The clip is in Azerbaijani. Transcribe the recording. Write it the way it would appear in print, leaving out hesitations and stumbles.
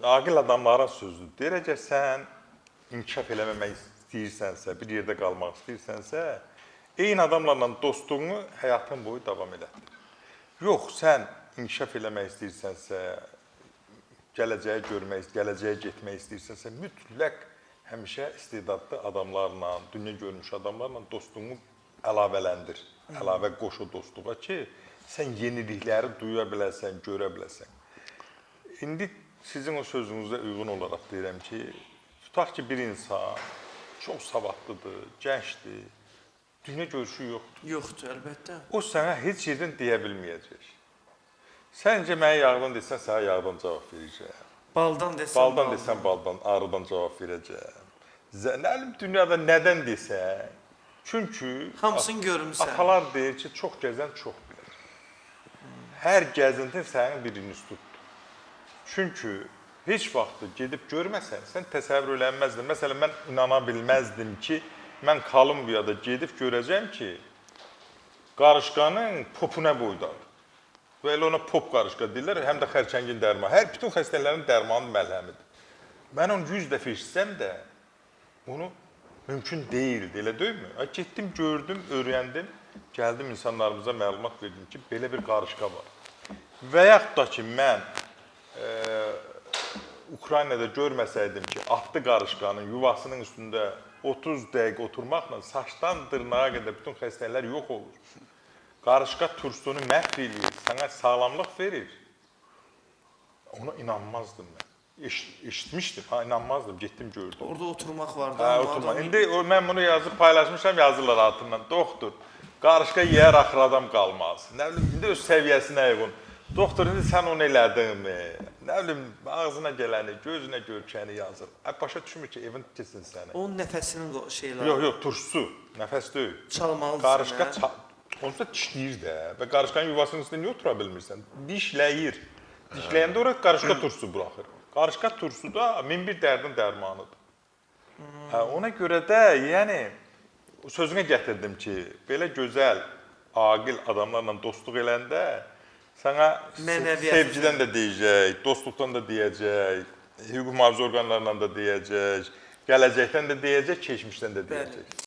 Aqil adamların sözüdür. Deyir, əgər sən inkişaf eləməmək istəyirsənsə, bir yerdə qalmaq istəyirsənsə, eyni adamlarla dostluğunu həyatın boyu davam elətdir. Yox, sən inkişaf eləmək istəyirsənsə, gələcəyi görmək, gələcəyə getmək istəyirsənsə, mütləq həmişə istedadlı adamlarla, dünya görmüş adamlarla dostluğunu əlavələndir. Əlavə qoş o dostluğa ki, sən yenilikləri duya biləsən, görə biləsən. İndi sizin o sözünüzə uyğun olaraq deyirəm ki, tutaq ki, bir insan çox savadlıdır, gəncdir, dünya görüşü yoxdur. Yoxdur, əlbəttə. O sənə heç yerdən deyə bilməyəcək. Səncə mənə yağdan desən, sənə yağdan cavab verəcəm. Baldan desən, baldan desən, baldan, arıdan cavab verəcəm. Nə bilim, dünyada nədən desən, çünki hamısını görmüsən. Atalar deyir ki, çox gəzən çox bilər. Hər gəzintin sənin bir institutdur. Çünki heç vaxt gedib görməsən, sən təsəvvür eləməzdin. Məsələn, mən inana bilməzdim ki, mən Kolumbiyada gedib görəcəm ki, qarışqanın popu nə boydadır. Və elə ona pop qarışqa deyirlər, həm də xərçəngin dərmanı. Hər bütün xəstələrin dərmanı məlhəmidir. Mən onu 100 dəfə içsəm də, onu mümkün deyildi, elə deyilmi? Getdim, gördüm, öyrəndim, gəldim insanlarımıza məlumat verdim ki, belə bir qarışqa var. Və yaxud da ki, mən Ukraynada görməsəydim ki, atlı qarışqanın yuvasının üstündə 30 dəqiqə oturmaqla saçdan dırnağa qədər bütün xəstəliklər yox olur. Qarışqa tursunu məhv eləyir, sənə sağlamlıq verir. Ona inanmazdım mən. Eşitmişdim, ha, inanmazdım, getdim gördüm. Orada oturmaq vardı. Hə, oturmaq. İndi mən bunu yazıb paylaşmışam, yazırlar altından. Doktor, qarışqa yeyər axır adam qalmaz. Nə bilim, indi öz səviyyəsinə uyğun. Doktor, indi sən onu elədinmi? Nə bilim, ağzına gələni, gözünə görkəni yazır. Başa düşmür ki, evin tiksin səni. Onun nəfəsinin şeyləri. Yox, yox, turşusu, nəfəs deyil. Çalmalıdır. Qarışqa onsuz da dişləyir də və qarışqanın yuvasının üstündə niyə otura bilmirsən? Dişləyir. Dişləyəndə ora qarışqa turşusu buraxır. Qarışqa turşusu da 1001 dərdin dərmanıdır. Hə, ona görə də, yəni, sözünə gətirdim ki, belə gözəl, aqil adamlarla dostluq eləndə sənə sevgidən də deyəcək, dostluqdan da deyəcək, hüquq mühafizə orqanlarından da deyəcək, gələcəkdən də deyəcək, keçmişdən də deyəcək.